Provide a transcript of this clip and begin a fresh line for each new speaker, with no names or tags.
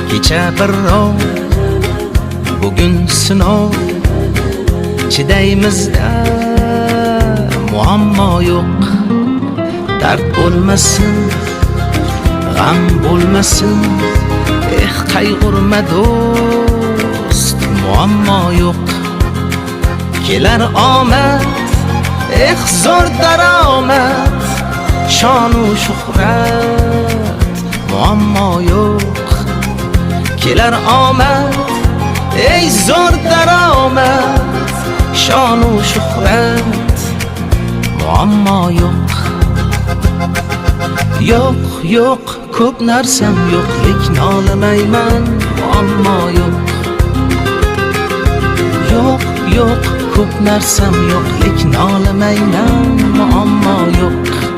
Kecha birrov, bugun sinov. Chidaymiz-da, muammo yo'q. Dard bo'lmasin, g'am bo'lmasin. Eh, qayg'urma, do'st, muammo yo'q. Kelar omad, eh, zo'r daromad. Shonu shuhrat, muammo yo'q. Kelar omad, ey, zo'r daromad. Shonu shuhrat, muammo yo'q. Yo'q, yo'q, ko'p narsam yo'q. Lek nolimayman, muammo yo'q. Yo'q, yo'q, ko'p narsam yo'q. Lek nolimayman, muammo yo'q.